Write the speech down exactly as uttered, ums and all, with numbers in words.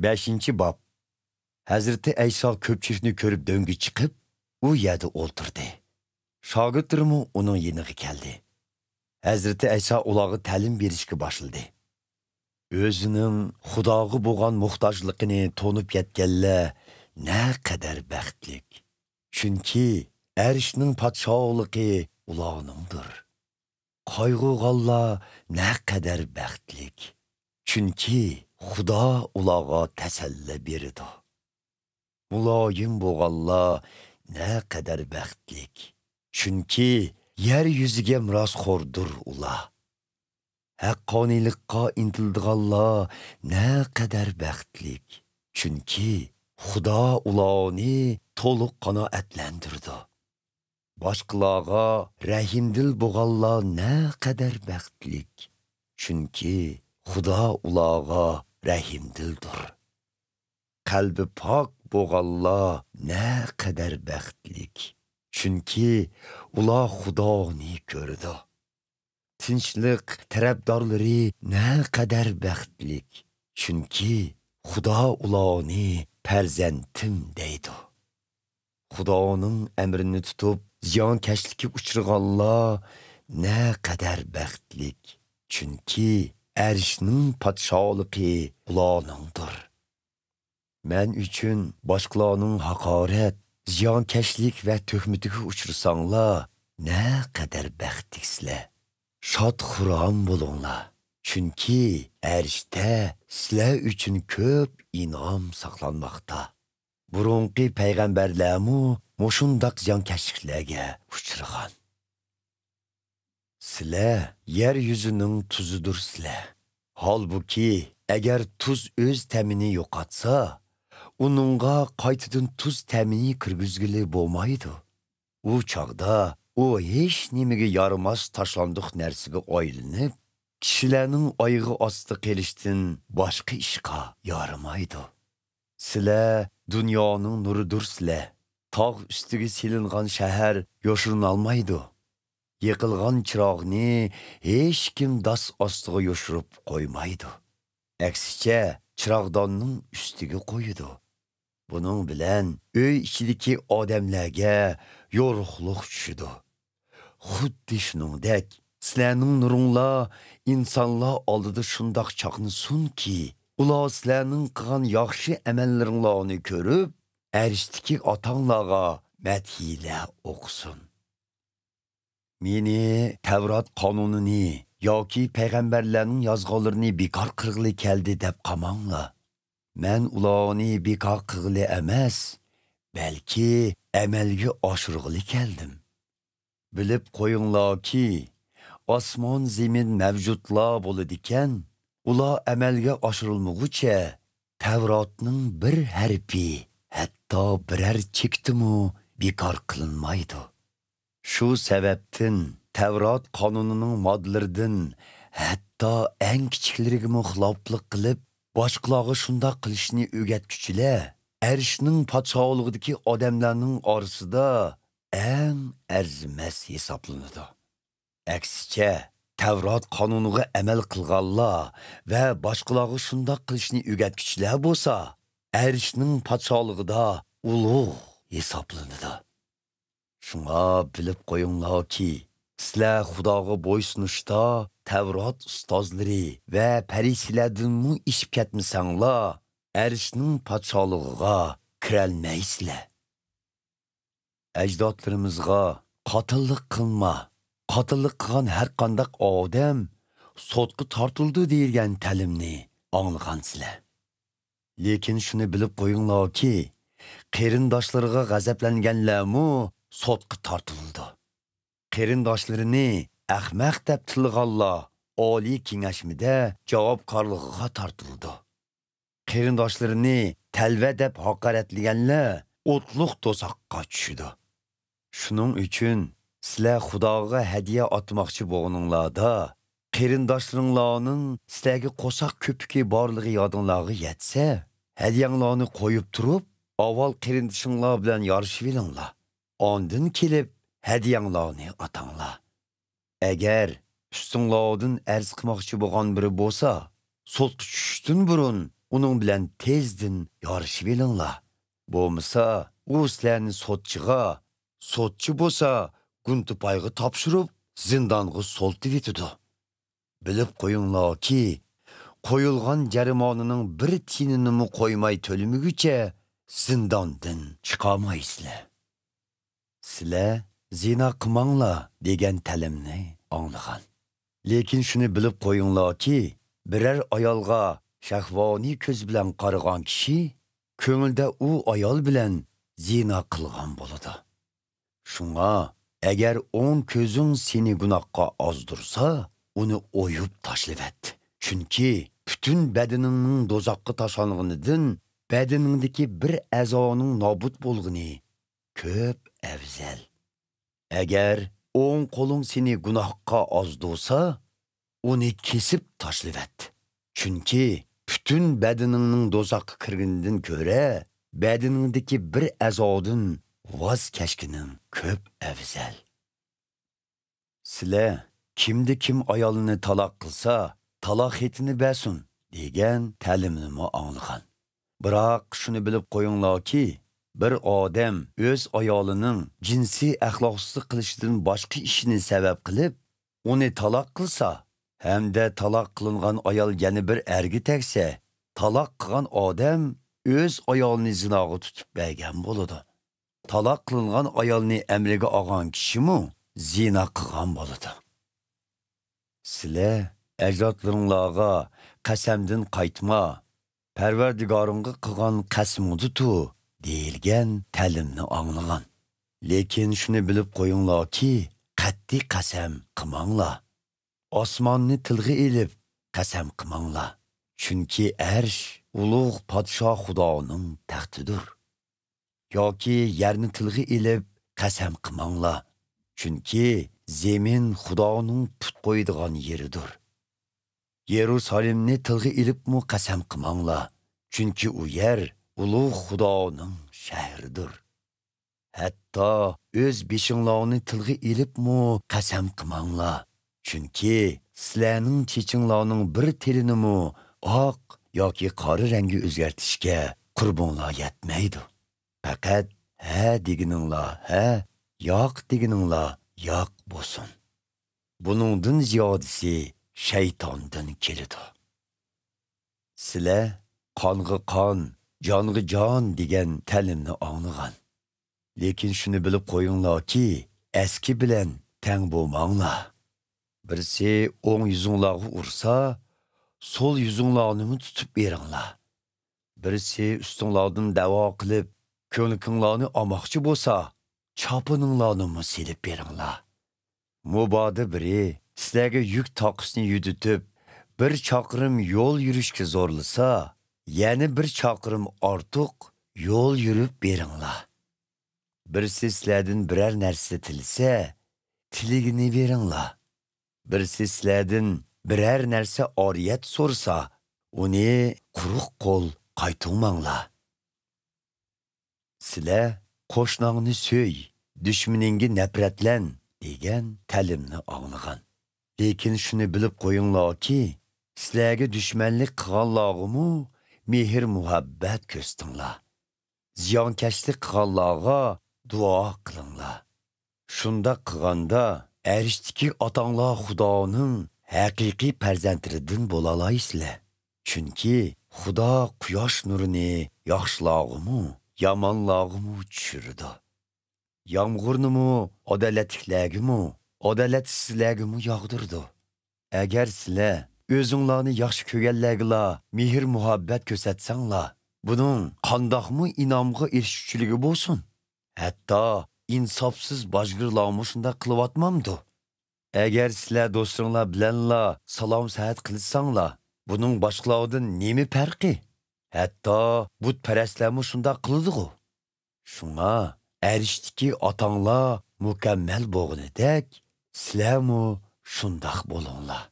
بەشىنچى باب. ھەزرىتى ئەيسا كۆپچىلىكنى كۆرۈپ دۆڭگە چىقىپ، ئۇ يەردە ئولتۇردى. شاگىرتلىرىمۇ ئۇنىڭ يېنىغا كەلدى. ھەزرىتى ئەيسا ئۇلارغا تەلىم بېرىشكە باشلىدى. ئۆزىنىڭ خۇداغا بولغان موھتاجلىقىنى تونۇپ يەتكەنلەر نەقەدەر بەختلىك! چۈنكى ئەرشنىڭ پادىشاھلىقى ئۇلارنىڭدۇر. قايغۇرغانلار نەقەدەر بەختلىك! چۈنكى خۇدا ئۇلارغا تەسەللى بېرىدۇ. مۇلايىم بولغانلار نەقەدەر بەختلىك! چۈنكى يەر يۈزىگە مىراسخوردۇر ئۇلار. ھەققانىيلىققا ئىنتىلىدىغانلار نەقەدەر بەختلىك! چۈنكى خۇدا ئۇلارنى تولۇق قانائەتلەندۈرىدۇ. باشقىلارغا رەھىمدىل بولغانلار نەقەدەر بەختلىك! چۈنكى خۇدا ئۇلارغا رەھىمدىلدۇر. قەلبى پاك بولغانلار نەقەدەر بەختلىك! چۈنكى ئۇلار خۇدانى كۆرىدۇ. تىنچلىق تەرەپدارلىرى نەقەدەر بەختلىك! چۈنكى خۇدا ئۇلارنى پەرزەنتىم دەيدۇ. خۇدانىڭ ئەمرىنى تۇتۇپ، زىيانكەشلىككە ئۇچرىغانلار نەقەدەر بەختلىك! چۈنكى ئەرشنىڭ پادىشاھلىقى ئۇلارنىڭدۇر. مەن ئۈچۈن باشقىلارنىڭ ھاقارەت، زىيانكەشلىك ۋە تۆھمىتىگە ئۇچرىساڭلار، نەقەدەر بەختلىكسىلەر! شاد-خۇرام بولۇڭلار، چۈنكى ئەرشتە سىلەر ئۈچۈن كۆپ ئىنئام ساقلانماقتا. بۇرۇنقى پەيغەمبەرلەرمۇ مۇشۇنداق زىيانكەشلىكلەرگە ئۇچرىغان. سىلەر يەر يۈزىنىڭ تۇزىدۇرسىلەر. ھالبۇكى، ئەگەر تۇز ئۆز تەمىنى يوقاتسا، ئۇنىڭغا قايتىدىن تۇز تەمىنى كىرگۈزگىلى بولمايدۇ. ئۇ چاغدا ئۇ ھېچنېمىگە يارىماس تاشلاندۇق نەرسىگە ئايلىنىپ، كىشىلەرنىڭ ئايىغى ئاستىدا قېلىشتىن باشقا ئىشقا يارىمايدۇ. سىلەر دۇنيانىڭ نۇرىدۇرسىلەر. تاغ ئۈستىگە سېلىنغان شەھەر يوشۇرۇنالمايدۇ. يېقىلغان چىراغنى ھېچكىم داس ئاستىغا يوشۇرۇپ قويمايدۇ. ئەكسىچە، چىراغداننىڭ ئۈستىگە قويىدۇ. بۇنىڭ بىلەن ئۆي ئىچىدىكى ئادەملەرگە يورۇقلۇق چۈشىدۇ. خۇددى شۇنىڭدەك، سىلەرنىڭ نۇرۇڭلار ئىنسانلار ئالدىدا شۇنداق چاقنىسۇنكى، ئۇلار سىلەرنىڭ قىلغان ياخشى ئەمەللىرىڭلارنى كۆرۈپ، ئەرشتىكى ئاتاڭلارغا مەدھىيلەر ئوقۇسۇن. مېنى تەۋرات قانۇنىنى ياكى پەيغەمبەرلەرنىڭ يازغانلىرىنى بىكار قىلغىلى كەلدى دەپ قاماڭلار. مەن ئۇلارنى بىكار قىلغىلى ئەمەس، بەلكى ئەمەلگە ئاشۇرغىلى كەلدىم. بىلىپ قويۇڭلاركى، ئاسمان زېمىن مەۋجۇتلا بولىدىكەن، ئۇلار ئەمەلگە ئاشۇرۇلمىغۇچە، تەۋراتنىڭ بىر ھەرپى، ھەتتا بىرەر چېكىتىمۇ بىكار قىلىنمايدۇ. شۇ سەۋەبتىن تەۋرات قانۇنىنىڭ ماددىلىرىدىن ھەتتا ئەڭ كىچىكلىرىگىمۇ خىلاپلىق قىلىپ، باشقىلارغا شۇنداق قىلىشنى ئۆگەتكۈچىلەر ئەرشنىڭ پادىشاھلىقىدىكى ئادەملەرنىڭ ئارىسىدا ئەڭ ئەرزىمەس ھېسابلىنىدۇ. ئەكسىچە، تەۋرات قانۇنىغا ئەمەل قىلغانلار ۋە باشقىلارغا شۇنداق قىلىشنى ئۆگەتكۈچىلەر بولسا، ئەرشنىڭ پادىشاھلىقىدا ئۇلۇغ ھېسابلىنىدۇ. شۇڭا بىلىپ قويۇڭلاركى، سىلەر خۇداغا بويسۇنۇشتا تەۋرات ئۇستازلىرى ۋە پەرىسىيلەردىنمۇ ئېشىپ كەتمىسەڭلار، ئەرشنىڭ پادىشاھلىقىغا كىرەلمەيسىلەر. ئەجدادلىرىمىزغا «قاتىللىق قىلما، قاتىللىق قىلغان ھەر قانداق ئادەم سوتقا تارتىلىدۇ» دېيىلگەن تەلىمنى ئاڭلىغانسىلەر. لېكىن شۇنى بىلىپ قويۇڭلاركى، قېرىنداشلىرىغا غەزەپلەنگەنلەرمۇ سوتقا تارتىلىدۇ. قېرىنداشلىرىنى ئەخمەق دەپ تىللىغانلار ئالىي كېڭەشمىدە جاۋابكارلىقىغا تارتىلىدۇ. قېرىنداشلىرىنى تەلۋە دەپ ھاقارەتلىگەنلەر ئوتلۇق دوزاخقا چۈشىدۇ. شۇنىڭ ئۈچۈن سىلەر خۇداغا ھەدىيە ئاتىماقچى بولغىنىڭلاردا، قېرىنداشلىرىڭلارنىڭ سىلەرگە قورساق كۆپۈكى بارلىقى يادىڭلارغا يەتسە، ھەدىيەڭلارنى قويۇپ تۇرۇپ، ئاۋۋال قېرىندىشىڭلار بىلەن يارىشىۋېلىڭلار. ئاندىن كېلىپ ھەدىيەڭلارنى ئاتاڭلار. ئەگەر ئۈستۈڭلاردىن ئەرز قىلماقچى بولغان بىرى بولسا، سوتقا چۈشۈشتىن بۇرۇن ئۇنىڭ بىلەن تېزدىن يارىشىۋېلىڭلار. بولمىسا، ئۇ سىلەرنى سوتچىغا، سوتچى بولسا گۇنتىپايغا تاپشۇرۇپ، زىندانغا سولىتىۋېتىدۇ. بىلىپ قويۇڭلاركى، قويۇلغان جەرىمانىنىڭ بىر تىيىنىنىمۇ قويماي تۆلىمىگۈچە زىنداندىن چىقالمايسىلەر. سىلەر «زىنا قىلماڭلار» دېگەن تەلىمنى ئاڭلىغان. لېكىن شۇنى بىلىپ قويۇڭلاركى، بىرەر ئايالغا شەھۋانىي كۆز بىلەن قارىغان كىشى كۆڭلىدە ئۇ ئايال بىلەن زىنا قىلغان بولىدۇ. شۇڭا، ئەگەر ئوڭ كۆزۈڭ سېنى گۇناھقا ئازدۇرسا، ئۇنى ئويۇپ تاشلىۋەت. چۈنكى پۈتۈن بەدىنىڭنىڭ دوزاخقا تاشلانغىنىدىن بەدىنىڭدىكى بىر ئەزانىڭ نابۇت بولغىنى كۆپ ئەۋزەل. ئەگەر ئوڭ قولۇڭ سېنى گۇناھقا ئازدۇرسا، ئۇنى كېسىپ تاشلىۋەت. چۈنكى پۈتۈن بەدىنىڭنىڭ دوزاخقا كىرگىنىدىن كۆرە، بەدىنىڭدىكى بىر ئەزادىن ۋاز كەچكىنىڭ كۆپ ئەۋزەل. سىلەر، «كىمدە كىم ئايالىنى تالاق قىلسا، تالاق خېتىنى بەرسۇن» دېگەن تەلىمنىمۇ ئاڭلىغان. بىراق، شۇنى بىلىپ قويۇڭلاركى، بىر ئادەم ئۆز ئايالىنىڭ جىنسىي ئەخلاقسىزلىق قىلىشىدىن باشقا ئىشىنى سەۋەب قىلىپ، ئۇنى تالاق قىلسا ھەمدە تالاق قىلىنغان ئايال يەنە بىر ئەرگە تەگسە، تالاق قىلغان ئادەم ئۆز ئايالىنى زىناغا تۇتۇپ بەرگەن بولىدۇ. تالاق قىلىنغان ئايالنى ئەمرىگە ئالغان كىشىمۇ زىنا قىلغان بولىدۇ. سىلەر ئەجدادلىرىڭلارغا «قەسەمدىن قايتما، پەرۋەردىگارىڭغا قىلغان قەسىمىڭدە تۇر» دېيىلگەن تەلىمنى ئاڭلىغان. لېكىن شۇنى بىلىپ قويۇڭلاركى، قەتئىي قەسەم قىلماڭلار. ئاسماننى تىلغا ئېلىپ قەسەم قىلماڭلار. چۈنكى ئەرش ئۇلۇغ پادىشاھ خۇدانىڭ تەختىدۇر. ياكى يەرنى تىلغا ئېلىپ قەسەم قىلماڭلار. چۈنكى زېمىن خۇدانىڭ پۇت قويىدىغان يېرىدۇر. يېرۇسالېمنى تىلغا ئېلىپمۇ قەسەم قىلماڭلار. چۈنكى ئۇ يەر ئۇلۇغ خۇدانىڭ شەھىرىدۇر. ھەتتا ئۆز بېشىڭلارنى تىلغا ئېلىپمۇ قەسەم قىلماڭلار. چۈنكى سىلەرنىڭ چېچىڭلارنىڭ بىر تېلىنىمۇ ئاق ياكى قارا رەڭگە ئۆزگەرتىشكە قۇربۇڭلار يەتمەيدۇ. پەقەت «ھە» دېگىنىڭلار ھە، «ياق» دېگىنىڭلار ياق بولسۇن. بۇنىڭدىن زىيادىسى شەيتاندىن كېلىدۇ. سىلەر «قانغا قان، جانغا جان» دېگەن تەلىمنى ئاڭلىغان. لېكىن شۇنى بىلىپ قويۇڭلاركى، ئەسكى بىلەن تەڭ بولماڭلار. بىرسى ئوڭ يۈزۈڭلارغا ئۇرسا، سول يۈزۈڭلارنىمۇ تۇتۇپ بېرىڭلار. بىرسى ئۈستۈڭلاردىن دەۋا قىلىپ، كۆڭلىكىڭلارنى ئالماقچى بولسا، چاپىنىڭلارنىمۇ سېلىپ بېرىڭلار. مۇبادا بىرى سىلەرگە يۈك تاقىسىنى يۈدۈتۈپ، بىر چاقىرىم يول يۈرۈشكە زورلىسا، يەنە بىر چاقىرىم ئارتۇق يول يۈرۈپ بېرىڭلار. بىرسى سىلەردىن بىرەر نەرسە تىلىسە، تىلىگىنى بېرىڭلار. بىرسى سىلەردىن بىرەر نەرسە ئارىيەت سورىسا، ئۇنى قۇرۇق قول قايتۇرماڭلار. سىلەر «قوشناڭنى سۆي، دۈشمىنىڭگە نەپرەتلەن» دېگەن تەلىمنى ئاڭلىغان. لېكىن شۇنى بىلىپ قويۇڭلاركى، سىلەرگە دۈشمەنلىك قىلغانلارغىمۇ مېھىر-مۇھەببەت كۆرسىتىڭلار. زىيانكەشلىك قىلغانلارغا دۇئا قىلىڭلار. شۇنداق قىلغاندا، ئەرشتىكى ئاتاڭلار خۇدانىڭ ھەقىقىي پەرزەنتلىرىدىن بولالايسىلەر. چۈنكى خۇدا قۇياش نۇرىنى ياخشىلارغىمۇ، يامانلارغىمۇ چۈشۈرىدۇ. يامغۇرنىمۇ ئادالەتلىكلەرگىمۇ، ئادالەتسىزلەرگىمۇ ياغدۇرىدۇ. ئەگەر سىلەر ئۆزۈڭلارنى ياخشى كۆرگەنلەرگىلا مېھىر-مۇھەببەت كۆرسەتسەڭلار، بۇنىڭ قانداقمۇ ئىنئامغا ئېرىشكۈچىلىكى بولسۇن؟ ھەتتا ئىنساپسىز باجگىرلارمۇ شۇنداق قىلىۋاتمامدۇ؟ ئەگەر سىلەر دوستلىرىڭلار بىلەنلا سالام-سەھەت قىلىشساڭلار، بۇنىڭ باشقىلاردىن نېمە پەرقى؟ ھەتتا بۇتپەرەسلەرمۇ شۇنداق قىلىدىغۇ؟ شۇڭا ئەرشتىكى ئاتاڭلار مۇكەممەل بولغىنىدەك، سىلەرمۇ شۇنداق بولۇڭلار.